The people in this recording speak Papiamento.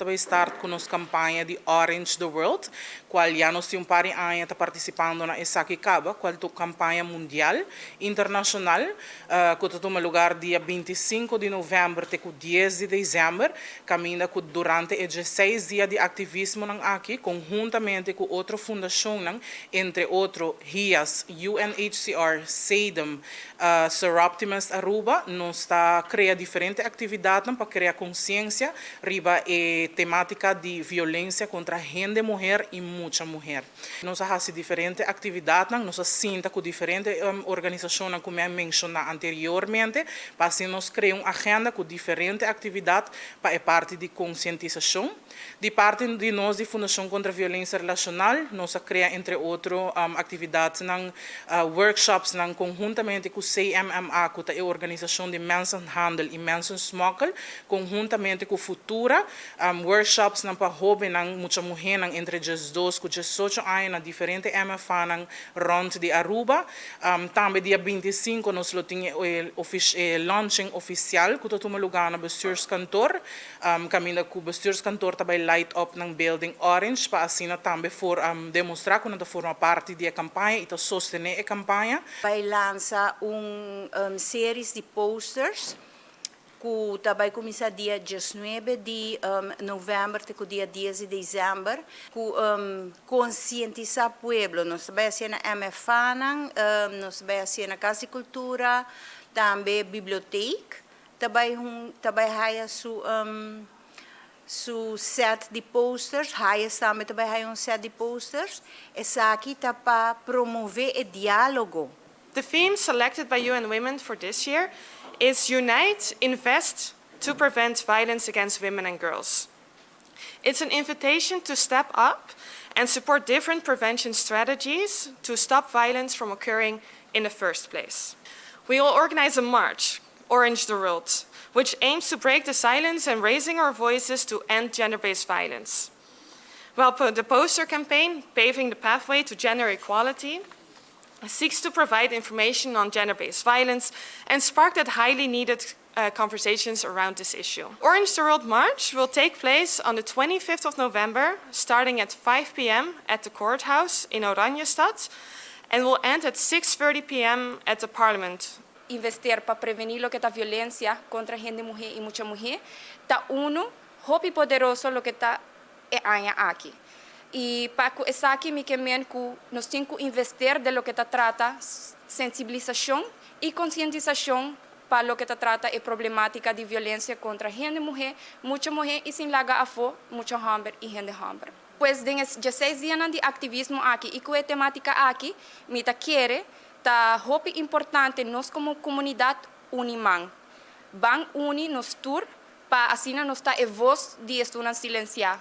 Bay start cu nos campaña di Orange the World, cual ya nos tin un par di aña ta participando na esaki caba, cual ta campaña mundial, internacional, cu ta tuma lugar dia 25 di november te 10 di december, caminda cu durante e 6 dia di activismo nan aki, conhuntamente cu otro fundacion, entre otro HIAS, UNHCR, SEDEM, Soroptimist Aruba, nos ta crea diferente actividad pa crea consciencia riba e tematica di violencia contra hende muher y mucha muher. Nos a haci diferente actividad, nos a sinta cu diferente organisacion, como mi a menciona anteriormente, pa asina nos crea un agenda cu diferente actividad pa e parti di concientisacion. Di parti di nos di Fundacion contra Violencia Relacional, nos a crea, entre otro actividad, workshops nan conhuntamente cu CMMA, cu ta e organisacion di Mensenhandel y Mensensmokkel, conhuntamente cu Futura, workshops nan pa hoben, mucha muher entre 12 y 18 aña na diferente MFA nan rond di Aruba. Tambe dia 25 nos tin e launching oficial cu ta tuma lugar na bestuurskantoor. Caminda cu bestuurskantoor tambe light up nan building orange pa asina tambe for demostra cu nan ta forma parti di e campaña y ta sostene e campaña. Bay lansa un serie di posters cu bay cuminsa dia 19 di november te dia 10 di december, cu concientisa pueblo. Nos bay haci na MFA, nos bay haci na Cas di Cultura, tambe biblioteca, tambe haya su set di posters, haya tambe tambe haya un set di posters. Esaki ta pa promove e dialogo. The theme selected by UN Women for this year is "Unite, Invest to Prevent Violence Against Women and Girls." It's an invitation to step up and support different prevention strategies to stop violence from occurring in the first place. We will organize a march, Orange the World, which aims to break the silence and raising our voices to end gender-based violence. While the poster campaign, Paving the Pathway to Gender Equality, seeks to provide information on gender-based violence and spark that highly needed conversations around this issue. Orange the World March will take place on the 25th of November, starting at 5 p.m. at the courthouse in Oranjestad, and will end at 6:30 p.m. at the Parliament. Inverti pa preveni loke ta violencia contra hende muher y mucha muher, ta uno hopi poderoso loke ta e aña aki. Y pa esaki mi kiermen cu nos tin cu inverti den loke ta trata sensibilisacion y concientisacion pa loke ta trata e problematica di violencia contra hende muher, mucha muher y, sin laga afo, mucha homber y hende homber. Pues den 16 dia di activismo aki y cu e tematica aki, mi ta kere ta hopi importante nos como comunidad uni man. Ban uni nos tur pa asina nos ta e voz di esnan silencia.